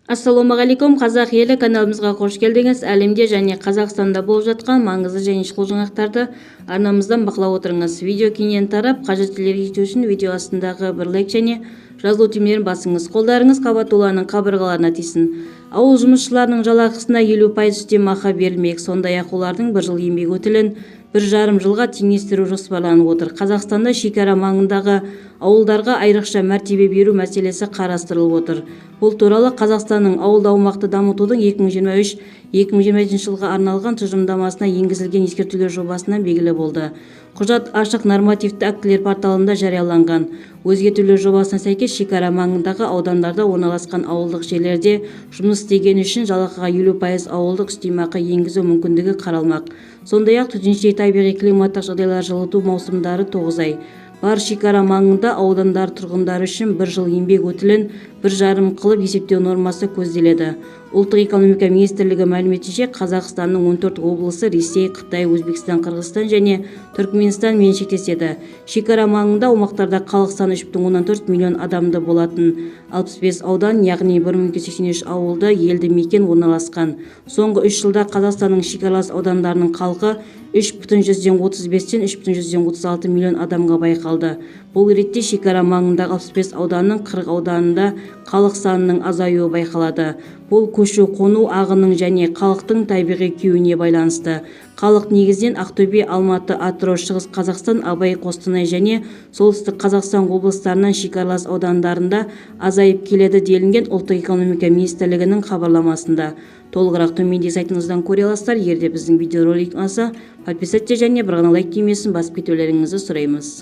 Ассалаумағалейкум, қазақ елі каналымызға қош келдіңіз. Әлемде және Қазақстанда болып жатқан маңызды және шұғыл жаңалықтарды арнамыздан бақылап отырыңыз. Видео кеңінен тарап, қажеттілерге жету үшін видео астындағы бір лайк және жазылу түймелерін басыңыз. Қолдарыңыз қабат қабырғаларына тисін. Ауыл жұмысшыларының жалақысына 50% үстемақы берілмек. Сондай-ақ олардың бір жыл еңбек өтілін 1,5 жылға теңестіру жоспарланып отыр. Қазақстанда шекара маңындағы ауылдарға айрықша мәртебе беру мәселесі қарастырылып отыр. Бұл туралы Қазақстанның ауылды аумақты дамытудың 2023-2027 жылға арналған тұжырымдамасына енгізілген ескертулер жобасынан белгілі болды. Құжат ашық нормативті актілер порталында жарияланған. Өзгертулер жобасына сәйкес шекара маңындағы аудандарда орналасқан ауылдық жерлерде жұмыс істегені үшін жалақыға 50% ауылдық үстемақы енгізу мүмкіндігі қаралмақ. Сондай-ақ төтенше табиғи климаттық жағдайлар жылыту маусымдары 9 ай бар шекара маңында аудандар тұрғындары үшін бір жыл еңбек өтілін 1,5 қылып есептеу нормасы көзделеді. Ұлттық экономика министрлігі мәліметінше, Қазақстанның 14 облысы Ресей, Қытай, Өзбекстан, Қырғызстан және Түркіменстанмен шектеседі. Шекара маңында аумақтарда халық саны 3,4 миллион адамды болатын 65 аудан, яғни 1283 ауылды елді мекен орналасқан. Соңғы 3 жылда Қазақстанның шекаралас аудандарының халқы 3,35-тен 3,36 миллион адамға байқалды. Бұл ретте шекара маңындағы 65 ауданның 40 ауданында халық санының азаюы байқалады. Бұл көшу-қону ағынының және халықтың табиғи күйіне байланысты. Халық негізінен Ақтөбе, Алматы, Атырау, Шығыс Қазақстан, Абай, Қостанай және Солтүстік Қазақстан облыстарынан шекаралас аудандарында азайып келеді делінген Ұлттық экономика министрлігінің хабарламасында. Толығырақ төменде сайтымыздан көре аласыздар. Егер де біздің видеоролик ұнаса, подписаться және бір ғана лайк түймесін басып кетулеріңізді сұраймыз.